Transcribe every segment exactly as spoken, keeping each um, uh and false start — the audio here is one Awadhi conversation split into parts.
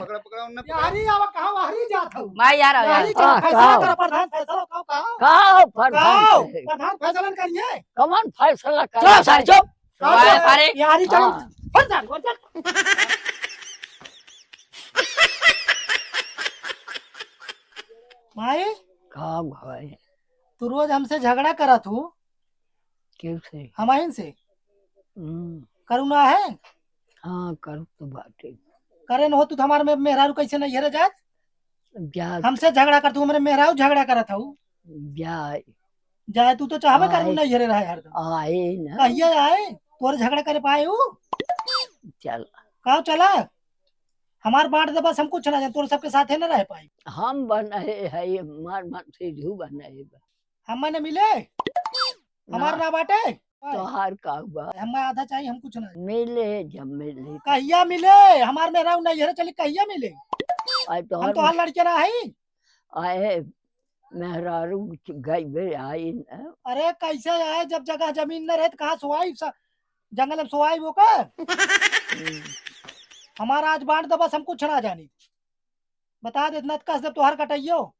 पकड़ा, पकड़ा, उनने पकड़ा। यारी आवा, कहाँ वाहरी जात हऊ? भाई यार, आओ यार। यारी चलो, हाँ, फैसला कहो। करो, प्रधान, फैसला कहो, कहो? कहो, प्रधान कहो, फैसला। प्रधान फैसला करिए। कौन फैसला करे? चुप सारे, चुप। चुप सारे। यारी चलो। हाँ। हट सारे, हट, हट। भाई। का भाई? तू रोज हमसे झगड़ा करत हू। केहू से? हमहिन से। हम्म। करुणा है? हाँ, करू तो बाटे। करे न हो तू तो हमार में-, मेहरारू कैसे नैहरे जात? जा। हमसे झगड़ा करत हू, हमरे मेहरारू झगड़ा करत हऊ। जाए। जाए, तू तो चाहबे करबू आए। नैहरे रहे हरदम। आए ना। कहिया आए? तोरे झगड़ा करे पाए ऊ? चल। का चला? हमार बांट दे बस, हम कुछ ना जाने, तोरे सबके साथे न रह पाई। हम बनाए है, ये मार मार से जू बनाए बा। हम मने मिले? हमार ना। ना बाटे? तोहार का बा? हमें आधा चाहिए, हम कुछ ना। मिले जब मिले। कहिया मिले? हमार मेहरारू नैहरे चली, कहिया मिले? आए तोहार हम तोहार लड़के ना हई। आए मेहरारू गइबे आई न। अरे कैसे आए, जब जगह जमीन न रहे त कहाँ सोआई? स-, जंगल में सोआई वो का? हम्म। हमारा आज बांट दे बस, हम कुछ ना जानी। बता दे, इतना कस दे तोहार कटइयो।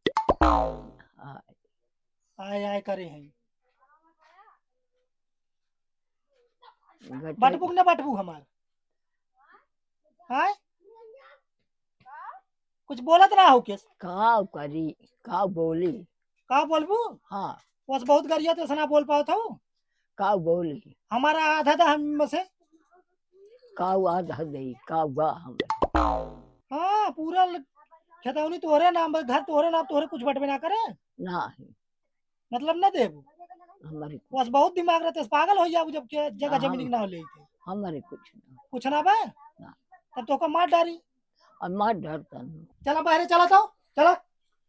आए। आए, आए करे हैं। गटे- बटबुक न बटबू हमार। हाँ? कुछ बोलत ना हो केस? का करी, का बोली? का बोलबू? हाँ। बस बहुत गरिया तो सना बोल पावत हो। का बोली? हमारा आधा दा हम में से। का आधा दे, का बा हम? हाँ, पूरा ल-, खेतौनी तोहरे नाम बा, घर तोहरे नाम, तोहरे कुछ बटबे ना करे। नाही। मतलब ना देबू? हमारे कुछ बस बहुत दिमाग रहते, पागल हो जाबू जब के जगह हाँ, जमीन के नाम ले के। हमारे कुछ ना। कुछ ना बा? ना। तब तो ओकर मार डारी। अब मार डरता नहीं। चला बाहरे चला तो, चला।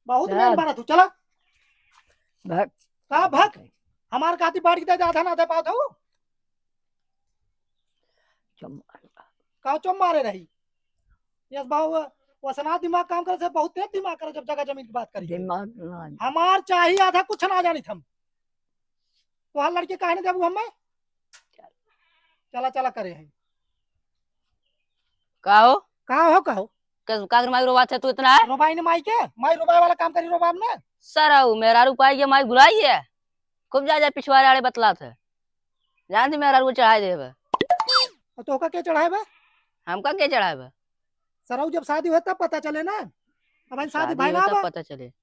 बहुत चल। मेहनत बना तू, चला। भग। का भग? हमार काती बाढ़ के दे आधा ना दे पावत हो। चुम्मा। का चुम्मा मारे रही? यस बाबू, वसना दिमाग काम करे से बहुत तेज दिमाग करे जब जगह जमीन की बात करी। दिमाग ना। हमार चाही आधा कुछ ना जानित हम। तोहार लड़के काहे न देबू हमें? चला, चला करे हैं। का हो? का हो, का हो? का, का कर माई रोवात है तू इतना है? रोबाई ने माई के? माई रोबाई वाला काम करी रोबाब ने? सर, आओ, मेहरारू पाई के माई भुलाई है। खूब जा, जा पिछवाड़े आड़े बतलात है। जान दे मेहरारू को चढ़ाई देबे। और तोहका के चढ़ाए बा? हमका के चढ़ाए बा? सरऊ जब शादी होए तब पता चले ना। अब शादी शादी भइल होए ना तब बा। पता चले।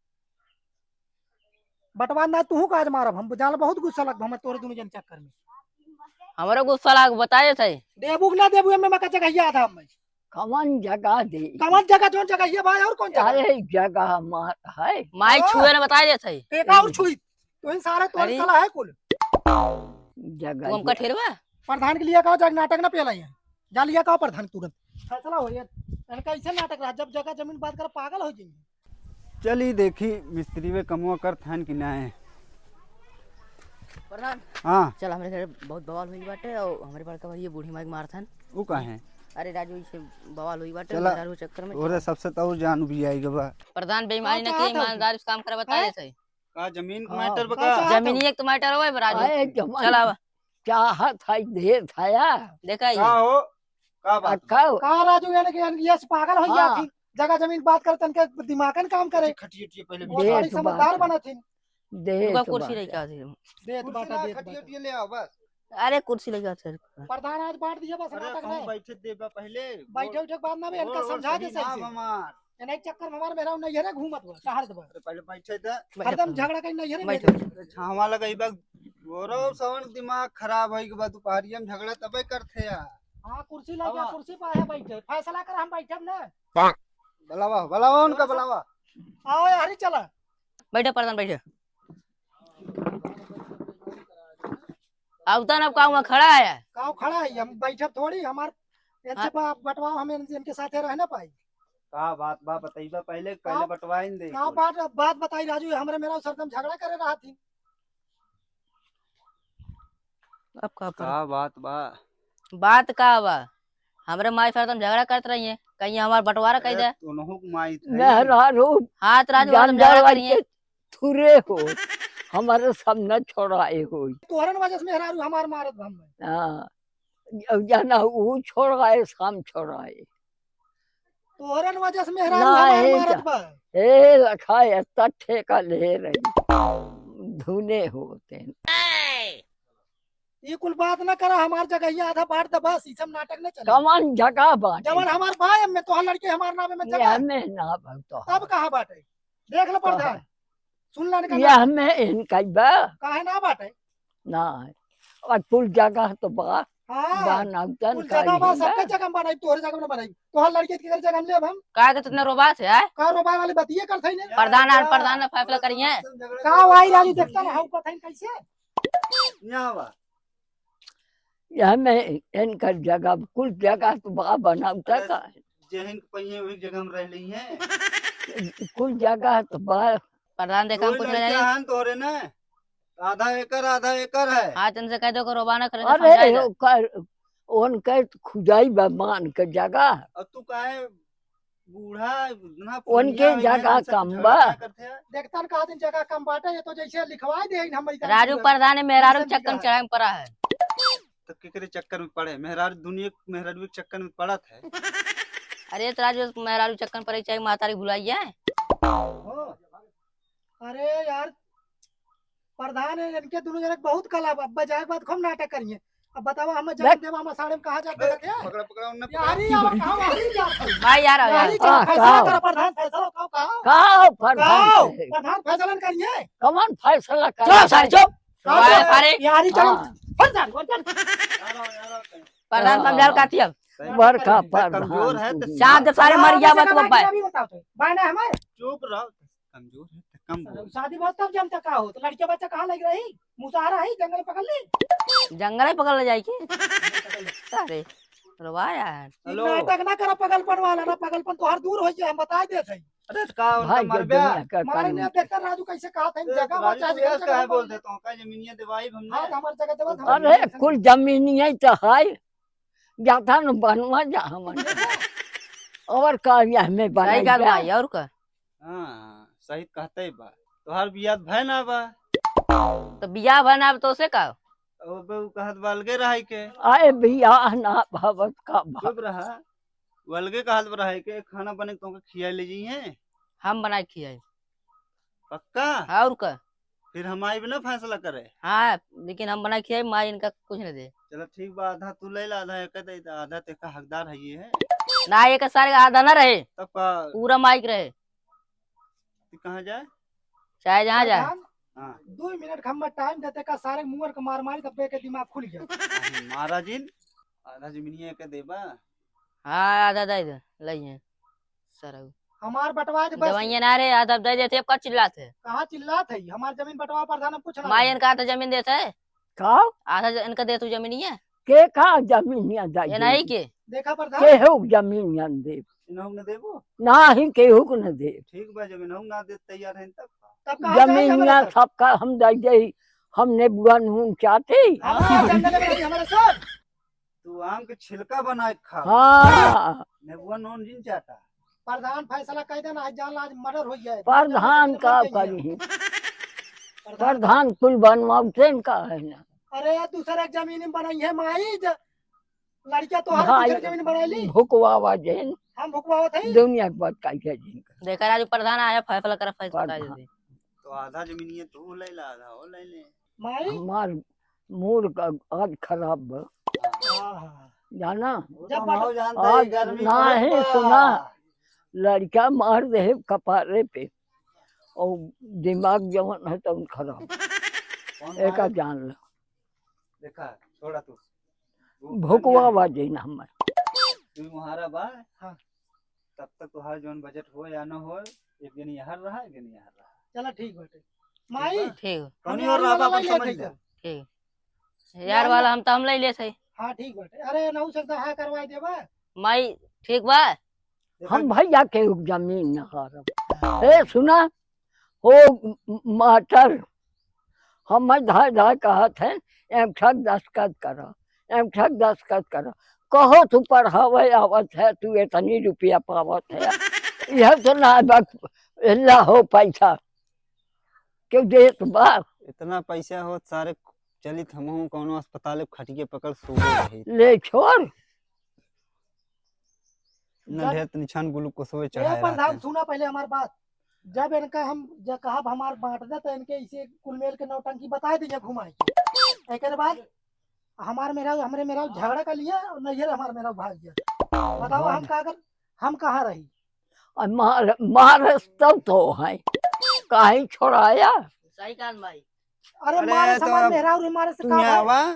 बटवा ना तू का आज मारब हम, जान बहुत गुस्सा लग हमर तोरे दुनू जन चक्कर में। हमरो गुस्सा लाग, बताए थे। देबू कि ना देबू, एमे मका जगहिया आधा हम। कवन जगह दे? कवन जगह, जौन जगहिया भाई, और कौन जगह? अरे जगह मार है। माई हाँ। छुए ना बताए देत है। पेटा और छुई। तो इन सारे तोर अरे। कला है कुल। जगह तू हमका ये। ठेरवा? प्रधान के लिए कहो, जाके नाटक ना पेला है। जा लिया कहो प्रधान तुरंत। फैसला हो गया। इनका ऐसे नाटक रहा, जब जगह जमीन बात कर पागल हो जाएंगे। चली देखी मिस्त्री वे कमुआ करत हन कि नाय। प्रधान। हाँ। चल, हमरे घर बहुत बवाल हुई बाटे और हमरे बड़का भाई ये बूढ़ी माई के मारत हन। उ काहे? अरे राजू, इसे बवाल हुई बाटे, चला। मेहरारू चक्कर में ओरे चला। सबसे तो और जान भी आई गवा। प्रधान बेईमानी का न की, चाहत हो? ईमानदारी से काम करे बताए हैं? सही। का जमीन के हाँ। मैटर का बका? चाहत हो? जमीन एक तो मैटर होए बा राजू। अरे जमीन चला बा। चाहत है, ढेर थाया। देखा ही। का हो? का बात आ, बा? का हो? का राजू, यानी कि, यानी कि यस पागल हो गया हाँ। थी। जगह जमीन बात कर, तनके दिमागन काम करे। खटिए, खटिए पहले वो देख थोड़ी समझदार बात। बना थी। देख रुका, कुर्सी बात। लेके आ थी। देत कुर्सी बाटा, ना, देत खटिए, बाटा। खटिए ले आओ बस। अरे कुर्सी लेके आ थी। प्रधान आज बांट दिया बस, अरे नाटक कहूँ नहीं। बैठे देबा पहले। बैठे उठे के बाद ना भी इनका और, और समझा दे सही सही ना से। हमार। एने एक चक्कर में हमार मेहरारू नैहरे घूमत बा, शहर से बा। अरे पहले बैठे दे। बैठे हरदम पहले। झगड़ा कहीं नैहरे में बैठे। दे। अरे छावा लगई बा। गोरो सवन दिमाग खराब होई के बाद दोपहरिया में झगड़ा तबे करथे यार। हाँ, कुर्सी लग गया, आवा। कुर्सी पर है बैठे। फैसला कर हम बैठब ना। बुलावा, बुलावा उनका, बुलावा। आओ यार, चला। बैठे प्रधान, बैठे। अब तन अब का हुआ, खड़ा है? का खड़ा है? हम बैठब थोड़ी, हमार इनसे हाँ। बा-, बंटवाओ, हम इन-, इनके साथे रह ना पाई। का बात बा, बतइबा पहले, पहले का, बंटवाइन दे का कुल। बात, बात बताई राजू, हमरे मेहरारू सरदम झगड़ा करे रहा थी। अब का पर- का बात बा? बात का बा? हमरे माई सरदम झगड़ा करत रही है, कहीं हमार बंटवारा कह अरे, दे। उनहु के माई थे। मेहरारू हाथ राजू जानदार झगड़ा वाली करिए। के थुरे हो, हमारे सामने छोड़ाए हो। तोहरन वजह से मेहरारू हमार मारत बा हमें। हाँ, अब जाना ऊ छोड़ाए, हम छोड़ाए। तोहरन वजह से मेहरारू ना, हमार ए, मारत बा। ए, लखा, एतना ठेका ले रही। धुने होते। ई कुल बात ना करा, हमार जगहिया आधा बांट दे बस, ई सब नाटक ना चले। कवन जगह बाटे? जवन हमार बा, एमे तोहार लड़के हमार नाम में ये जगह। हमें ना भगतो। तब कहाँ बाटे? देख लो प्रधान। कहाँ? सुन ला इनका ये नाम। हमें इनका बा। काहे ना बाटे? ना। और कुल जगह तो बा। हाँ, बा ना, कुल जगह बा, सबके जगह में बनाई, तोहरे जगह में ना बनाई। तोहार लड़के के जगह में लेब हम। काहे के तू इतना रोबात है, आय? का रोबाए वाली बतिये करत है ने? प्रधान आन, प्रधान ना फैसला करिए। का वाई रानी देखता ना, हम कथन कैसे? यहाँ बा। यह में इनकर जगह, कुल जगह तो बा बनावता अरे, का। जेहिन के पहिए वही जगह में रह ली हैं। कुल जगह तो बा। प्रधान देखा हम कोई कुछ नहीं लड़का जानी। हन तोरे ना, आधा एकड़, आधा एकड़ है। हाँ, तन से कह दो को रोबाना करे, अरे, समझा दो। ओकर, उनके खुदाई बा मान के जगह। और तू काहे बूढ़ा, इतना उनके पुरनिया हो गया, जगह इनसे कम कुछ बा। ना करते हैं। देखता न कहा दिन जगह कम बाटे, ये तो जैसे लिखवा दे हम इधर राजू पूरा। प्रधान है, मेहरारू कैसे चक्कर में लिखा है? चढ़ाए में पड़ा है। तो केकरे चक्कर में पड़े? मेहरारू, दुनिया के मेहरारू के चक्कर में पड़त है। अरे तो राजू, मेहरारू चक्कर में पड़े, चाहे मातारी भुलाइए। हो। अरे यार, प्रधान है, इनके दोनों जने के बहुत कला बा। अब जाए के बाद खूब नाटक करिए। अब बतावा, हम जन्म देवा, हम साढ़े में कहाँ जाके बैठे हैं? पकड़ा, पकड़ा, उनने यार, पकड़ा। ये आवा, कहाँ आवा, ये क्या था? भाई यार, यार, यार। ये क्या हाँ, फैसला कहो। करो, प्रधान, फैसला कहो, कहो। कहो, प्रधान कहो, फैसला। प्रधान फैसला करिए। कौन फैसला करे? चुप सारे, चुप। कहो, अरे, अरे। यार, ये चलो। हाँ। फट जा, फट जा। प्रधान हाँ। समझाल काती अब। बड़का प्रधान कमजोर है, तू। तो शांत सारे मर गया, बतवा पाए। अभी बताओ तो। बाय ना हमारे। चुप रहो। कमजोर है, तो कम बोल। शादी बहुत तब जमता का हो, तो लड़के बच्चा कहाँ लग रही? मुसहरा है, जंगल पकड़ ली। जंगल ही पकड़ ले जाए के। अरे, रोवा यार। ई हेलो। नाटक ना करो पगलपन वाला ना, पगलपन तोहार दूर हो जाए, हम बताए देत हई। अरे, तो का उनका भाई, मर गया? मारे ने देखता राजू कैसे कहा था, अरे, जगह तो राजू बचा तो के यस जगह काहे बोल देता हूँ, का जमीनिया देवाई हमने? हाँ, तो हमार जगह देवा, अरे, कुल जमीनिया ही तो है। जाता न बनवा जा हमन। और का, ये हमें सही बनाई बात जा। भाई, और का? हाँ, सही कहते बा। तोहार बियाह भय ना बा। तो बियाह भय ना बा, तो से का? अब उ कहत बा अलगे रहे के। आए बियाह ना भवत का बा। चुप रहा। उ अलगे कहत बा रहे के, खाना बने के तुमके खिया ले जाइए। हम बनाए खियाई। पक्का? और का? फिर हम आइब ना फैसला करे। हाँ, लेकिन हम बना खियाई, माई इनका कुछ न दे। चलो ठीक बा, आधा तू ले ला, आधा एक दे दे, आधा ते का हकदार है ये है। ना, एक सारे का आधा ना रहे। तब का? पूरा माई के रहे। तू कहाँ जाए? चाहे जहाँ जाए। प्रधान, हाँ। दो मिनट का हम टाइम देते का सारे मुअर के मार मारी तब के दिमाग खुल गया। अरे महाराजिन, आधा जमीनिया के देबा? हाँ, आधा दे दे, लइहे। सरऊ। हमार बंटवा दे बस। जवइया ना रे, आधा दे देते, अब का चिल्लात है? कहाँ चिल्लात है? हमार जमीन बंटवा प्रधान, हम कुछ ना माई बोले। इनका आधा जमीन देते है। का? आधा ज-, इनका दे तू जमीनिया। के का जमीनिया दे ये नहीं दे? के? देखा प्रधान। केहू जमीनिया न दे। इनहू न देबो? नाही, केहू को न दे। ठीक बा, जब इनहू ना दे तैयार हैं तब का? तब कहाँ जाए जमीनिया हमारे साथ? सबका हम दे दे, हमने बुआ नून चाटे। हाँ, जंगल में हमारे साथ। तू आम के छिलका बना के खा। हाँ। नेबुआ नून जिन चाटा। प्रधान फैसला कह देना, आज जान ला, आज मर्डर हो गया है। प्रधान का करी? प्रधान। प्रधान कुल बनवाते का है ना। अरे, दूसरे के जमीन में बनाई है माई, ज-, लड़किया तो हर भाई, दूसरे जमीन बनाई ली। भुकवावा जेन। हम भुकवावत हई। दुनिया के बात का है जिनका। देखा राजू प्रधान आया, फैसला करा, फैसला करा प्रधान। जल्दी। तो आधा जमीन ये तू ले ला, आधा वो ले ले। माई? हमार मूड का आज खराब बा। हाँ, हाँ। जाना? वो तो जब हम बट- जानते हैं, आज गर्मी ना बहुत है, बा। सुना, लड़का मार दे कपारे पे, और दिमाग जवन है तवन खराब। कौन एका मारे? जान लो। देखा, छोड़ा तू। वो भुकवा कर लिया। बाजे ना हमार। तू मुहारा बा? हाँ। तब तक तोहार जौन बजट हो या न हो, एक दिन यहाँ रहा, एक दिन यहाँ रहा। चला ठीक बाटे। माई, ठीक बा? ठीक। कौनी हम और यार रहबा वाला अपन ले समझ लेते ले। हैं। ठीक। यार यार वाला वा- हम तो हम ले लेते हैं। हाँ, ठीक बाटे। अरे, नहु से तो हाँ करवाई देबा। माई, ठीक बा? देखा हम भैया के जमीन न हारब। ए, सुना, हो म-, मास्टर, हम धाय धाय कहत हैं, एक ठक दस्तखत करा, एक ठक दस्तखत करा। कहो तू पढ़ावे आवत है, तू इतनी रुपया पावत है। यह तो ना बक-, ला हो पैसा। क्यों देत बा? इतना पैसा हो सारे चलित हमहूँ कौनो अस्पताल में खटिया पकड़ सो रही। ले छोड़। न जब ढेर तनी छन ग्लूकोसवे ए चढ़ाए प्रधान, रहते। सुना पहले हमार बात। जब इनका हम, जब कहब हमार बांट दे, तो इनके इसे कुल मेल के नौटंकी बताए दीजिए घुमाई के। एकर बाद हमार मेहरारू, हमरे मेहरारू झगड़ा कर लिए और नैहर हमार मेहरारू भाग गया। बताओ, हम का कर, हम कहाँ रही? और मार, मार तब तो है, काहे छोड़ाया? सही कहन भाई। अरे अरे मारे तो हमार अब मेहरारू मारे से तू का यहाँ भाई? आवा,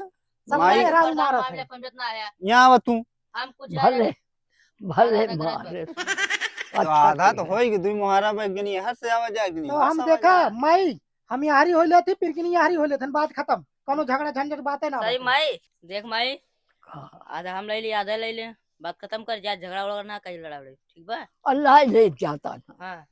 सब माई। मेहरारू प्रधान मारत मार है। ले, समझत ना है। यहाँ आवा तू। हम कुछ भले, भले आधा करत मारे। बा। तो अच्छा आधा तो किया। होई कि दुई मुहारा बा, एक दिन यहाँ से आवा जा, एक दिन तो वहाँ हम से आवा देखा, जा। माई, हम यहाँ होले थे, फिर कि नहीं यहाँ होले थे, बात खत्म। कोनो झगड़ा झंझट बातें ना सही बातें। माई, देख माई, हाँ। आधा हम ले ली, आधा ले ले, बात खत्म कर जा, झगड़ा उगड़ा ना कहीं लड़ा उड़ी, ठीक बा? अल्लाह ले जाता ना। हाँ।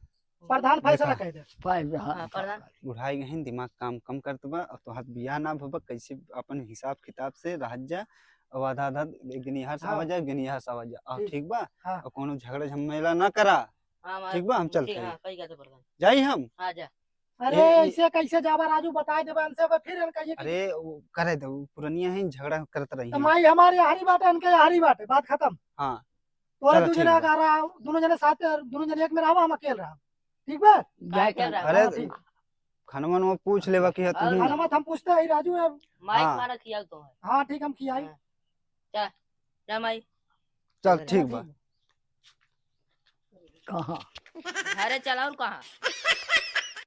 प्रधान फैसला देखा, कह दे। प्रधान हाँ, प्रधान। बुढ़ाई गहिन, दिमाग काम कम करत बा, और तोहार बियाह ना भबा, कैसे अपन हिसाब किताब से रहत जा, और आधा आधा एक दिन यहाँ से हाँ। आवा जा, एक दिन यहाँ से आवा जा, और ठीक। ठीक बा? हाँ। और कोनो झगड़ा झमेला ना करा, हाँ, हमार ठीक बा? हम चलते हैं। हाँ, कही कहते प्रधान। जाई हम? हाँ, जा। अरे, ए, ए, ऐसे कैसे जाबा राजू, बताए देबा इनसे, अब फिर हम कहिए कि अरे, वो करे दे, वो पुरनिया है, झगड़ा करत रही तो हैं। माई हमारे यहारी बाटे, इनके यहारी बाटे, बात खत्म। हाँ। तोरे चलो, दू ठीक जने बा। का रहा, दोनों जने साथ, दोनों जने एक में रहा, हम अकेल रहा। ठीक बा? का अकेल रहा? अरे, हाँ, ठीक। खाना वाना पूछ लेबा कि हाँ, तुम। खाना मत हम पूछते हैं, राजू है। माई हाँ। खाना खियाओ तो है। हाँ, ठीक, हम खियाई। हाँ। चल, जा माई। चल, ठीक बा। कहाँ? घरे चल और कहाँ?